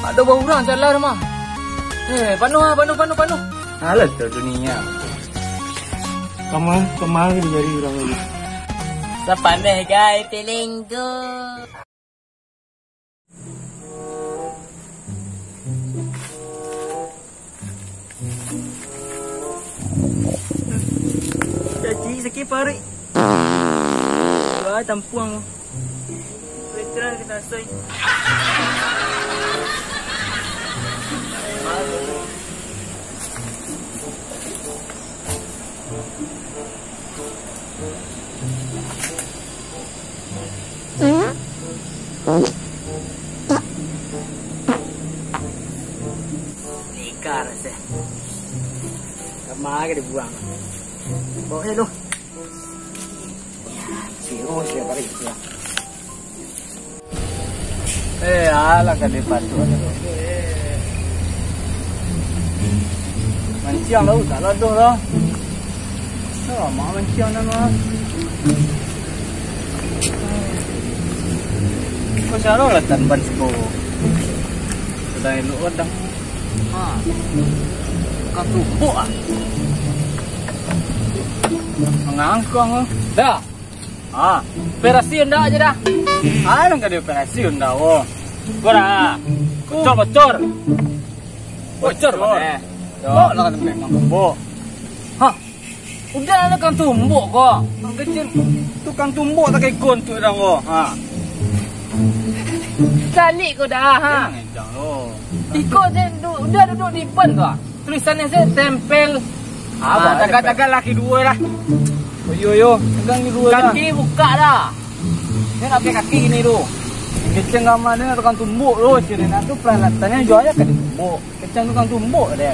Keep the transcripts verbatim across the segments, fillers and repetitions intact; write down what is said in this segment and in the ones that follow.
Ado baurang jalan mah. Eh, panuah ah, panuah, panuah, panuah. Alah tu dunia. Kamari, kamari dari urang ini. Sapameh gai pelenggo. Jadi sakik paruik. Wah, tampuang. Literal kita soy. Nikah rasanya. Kamari dibuang. Bawa je tu. Siro siap hari tu. Eh, alah ka dipatuh. Manciang lah, tak ladoh lah. Sama manciang nan lah. Kau cara lah tan ban siko. Sudah elok dah. Ha. Kau tumbuk ah. Mangangkang ah. Dah. Ah, operasi ndak aja dah. Ah, nang ka dioperasi ndak, oh. Kau dah. Bocor, bocor. Bocor, bocor. Mana? Yo. Kau lah kan memang tumbuk. Hah? Udah ada kan tumbuk kau. Kang kecil tukang tumbuk tak kekon tu dah kau. Ha. Calik kau dah, ha. Jangan, jangan, oh. Iko je du-, udah duduk di depan kau. Tulisannya saya tempel. Ah, tagal-tagal laki dua lah. Oh, yo, yo. Tagal ni dua lah. Kaki buka dah. Dia nak pakai kaki gini tu. Keceng kamar dia tukang tumbuk tu. Sini nak tu peralatannya jual aja kan tumbuk. Keceng tukang tumbuk dia.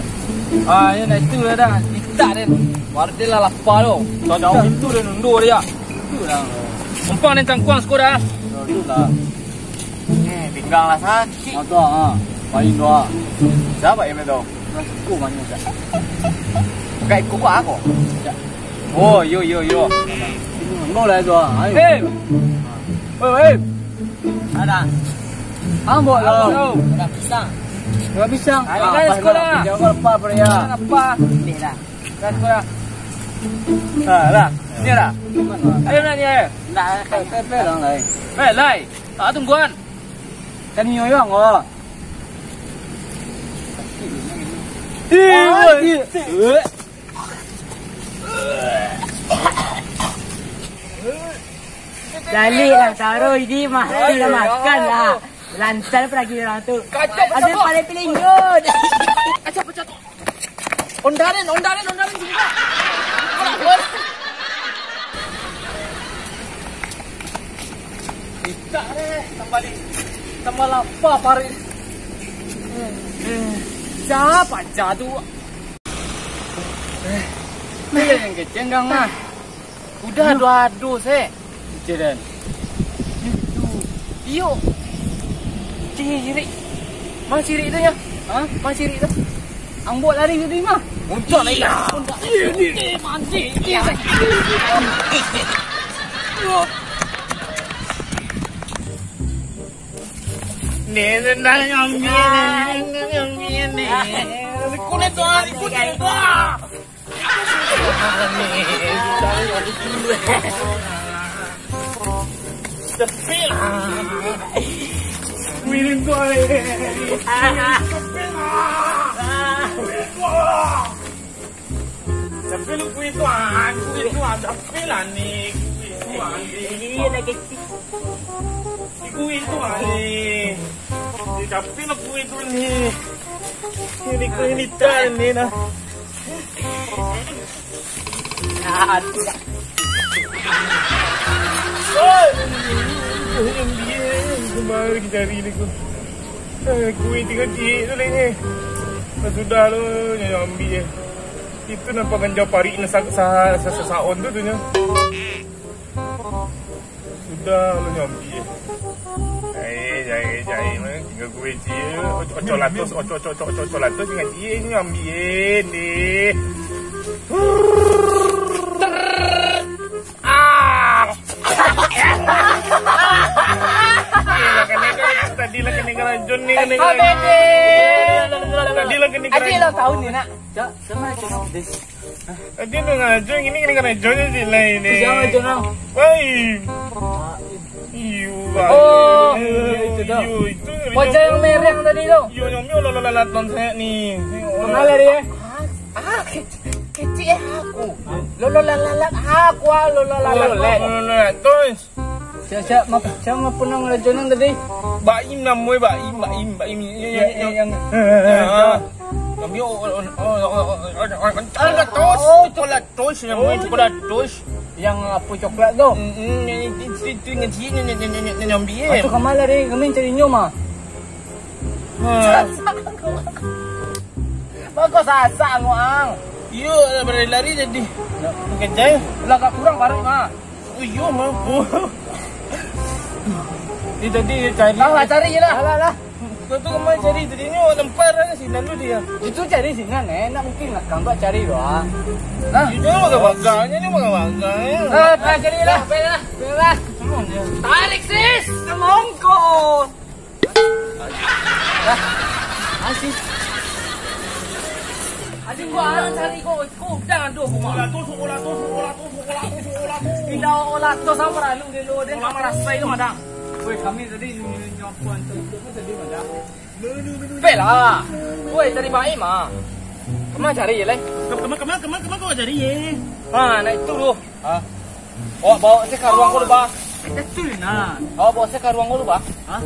Ah, ini nak itu dah dah. Kita dia. Baru dia lah lapar tu. Kau jauh itu dia nunduk dia. Itu dah. Umpang dia cangkuang sekolah. Itu lah. Eh, pinggang lah sakit. Mata, ha. Pain doa. Siapa yang tahu? Aku banyak tak? Enggak ikut kau aku. Oh, yo, yo, yo. Enggak lah itu, ha. Ayo. Eh. Oi, oi. Ada. Ambok lah. Ada pisang. Ada pisang. Ada. Ah, kan pas sekolah. Lah. Jawab apa, pria? Apa? Ini dah. Kan sekolah. Ah, lah. Ini dah. Ayo nak ni, ayo. Enggak. Eh, eh, eh, lah, lai. Eh, lai. Tak tungguan. Kan nyoyong, oh. Balik lah, taruh ini mah. Ini lah makan lah. Lancar pergi orang tu. Ada paling pelinggut. Kacau pecah tu. Ondarin, ondarin, ondarin juga. Alah, bos. Kita deh, tambah di, tambah lapar parit. Eh, eh, siapa aja tu? Eh, yang kecenggang mah. Udah ado-ado se. Kecil dan. Iyo. Cirik. Mana cirik tu nya? Ha? Mana cirik tu? Ambok lari tadi mah. Muncak lagi. Iya. Puncak. Iya, ni. Eh, mandi. Iya. Ni tendang ngambil ni, ngambil ni. Kulit tu, kulit tu. Cepil. Minum tu, eh. Cepil. Cepil kuih tu, ah. Kuih tu, ah. Cepil lah ni. Kuih tu, ah. Iya, lagi. Kuih tu, ah, ni. Cepil kuih tu, ni. Ini kuih ni, tan, ni, nah. Oi! Yang dia kemarin cari ni ku. Eh, kuih tiga cik tu lagi. Dah sudah lo, nyo ambil eh. Itu nampak ganja parik ni sa-, sa-, sa-, sa-, saon tu tu nyo. Sudah lo nyambi eh. Jai, jai, jai, mana tinggal gue je. Oco, oco latos, oco, oco, oco, oco, oco latos tinggal dia ni nyambi eh, ni. Ah. Iya, kan, kan, kan. Tadi lah kena karajo ni, kena karajo. Abis deh. Tadi lah kena karajo. Adik lah tahu ni, nak. Cak, sama aja, no. Tadi lah karajo, ini kena karajo ni, Cik, lah ini. Siapa aja, no? Woi. Iyo, oh, iyo, itu dah. Iyo, itu karajo. Wajah yang mereng tadi tu. Iyo, nyomyo lo lo lalat non saya ni. Kemana dia? Ah, ah, kecil, kecil aku. Lo lo lalat aku, ah, lo lo lalat. Lo lo lalat, terus. Siap, siap, map-, siap, map punang rajo nang tadi. Baim namo e, Baim, Baim, Baim. Iyo, iyo, iyo. Yang, yang, yang, ah. Kami o-, o-, o-, cokolatos, oh, cokolatos, namo e cokolatos. Yang apa coklat tu? Mm-mm, yang itu, itu, itu, yang kecil, yang, yang, yang, yang, yang ambil, eh. Masuk kamar lah, deh. Kami cari nyo mah. Ha. Bagus sasak, Ang. Iyo, lah, berlari-lari jadi. Nak. Kejai. Lah, agak kurang paruik mah. Oh, iyo, mah. Ni tadi cari. Ah, lah, cari je lah. Alah, lah. Kau tu kemana cari tadi? Ni orang lempar aja sinan tu dia. Itu cari sinan, eh. Nak mungkin nak kambak cari doang. Nah. Itu orang baganya ni, orang baganya. Ah, tak cari lah. Baiklah. Baiklah. Tarik, sis. Semongko. Lah, masih. Aduh, gua orang cari kau, kau udah aduh gua. Olah tu, olah tu, olah tu, olah tu, olah tu. Indah olah tu sama ralu dia lo, dia nggak merasa itu ada. Weh, kami tadi nyopo antar itu tadi ada. Bela. Weh, cari baik mah. Kemana cari ye, Lai? Kemana, kemana, kemana, kemana kau cari ye? Ha, nak itu tu. Ha? Awak bawa se karuang ko lu, Bah. Kecil nah. Awak bawa se karuang ko lu, Bah. Ha?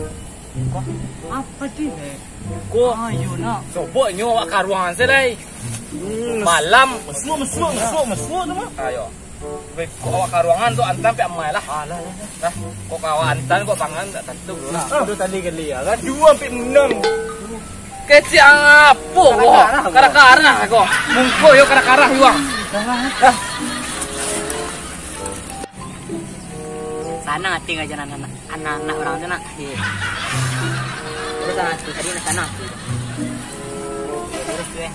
Apa tu, eh? Ko. Ah, iyo nak. Sobok nyo awak karuang se, Lai. Hmm. Malam. Masuak, masuak, masuak, masuak tu mah. Ayo. Ko awak karuangan tu antan pek amai lah. Alah, alah. Nah, ko kawan antan ko pangan tak tantu lah. Ah, udah tadi kali ya kan. Dua sampai enam. Kecil apo ko? Karah-karah ko. Karah-karah ko. Mungko yo karah-karah yo. Dah. Sanang ati ngaja anak-anak, anak-anak urang tu nak. Iyo. Terus sanang ati, tadi nak sanang ati. Terus tu, eh.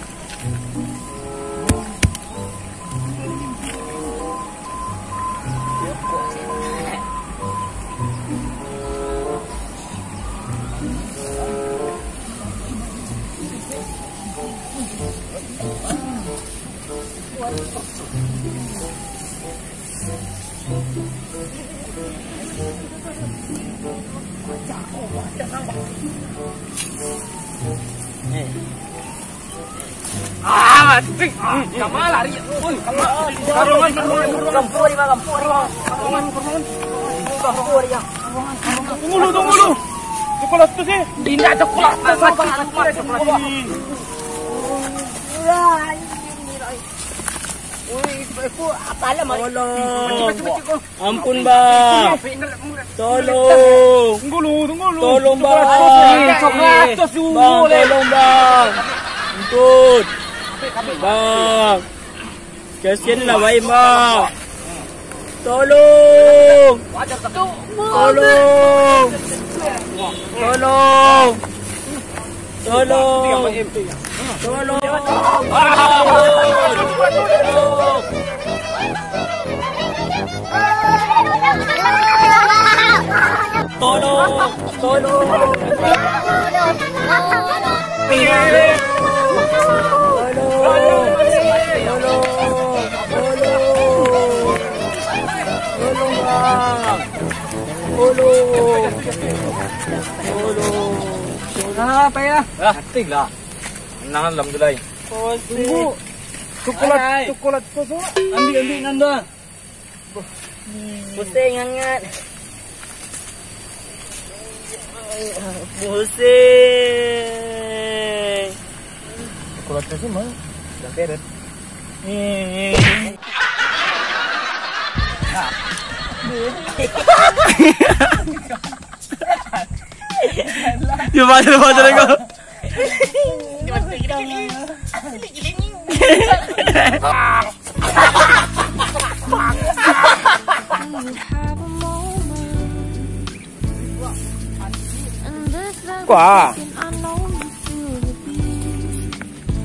Ah, mati. Kama lari? Oi, kama. Karuangan, karuangan, karuangan. Kampuang, Bang, kampuang, Bang. Karuangan, karuangan. Kampuang, Bang. Tunggu lu, tunggu lu. Cokolatos, eh. Indak cokolatos, Bang. Cokolatos, cokolatos. Wah, ini, ini, ini. Oi, itu, itu, apa lah, Mak? Tolong. Cepat, cepat, cepat. Ampun, Bang. Tolong. Tunggu lu, tunggu lu. Tolong, Bang. Cokolatos, cokolatos, Bang, tolong, Bang. Ampun. Bang. Kasian lah, Bang. Tolong. Tolong. Tolong. Tolong. Tolong. Tolong. Tolong. Tolong. Tolong. Tolong, Bang. Tolong. Tolong. Ah, apa ya? Ah, mati lah. Menang, alhamdulillah. Tunggu. Coklat, alright. Coklat kosong. Ambil, ambil, Nanda. Pusing sangat. Pusing. Coklat kosong, Bang. Dah keret. Yo, baca, baca, kau. Kuah.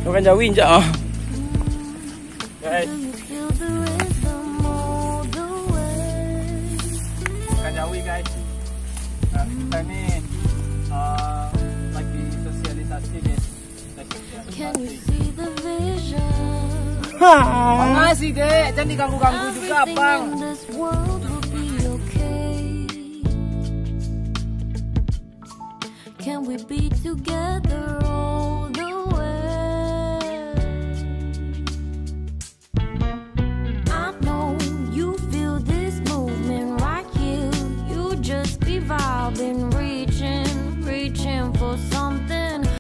Makan jawi, injak, ah. Guys. Makan jawi, guys. Nah, kita ni, ah, Makasih, Dek. Jangan diganggu-ganggu juga, Bang. Can we be together?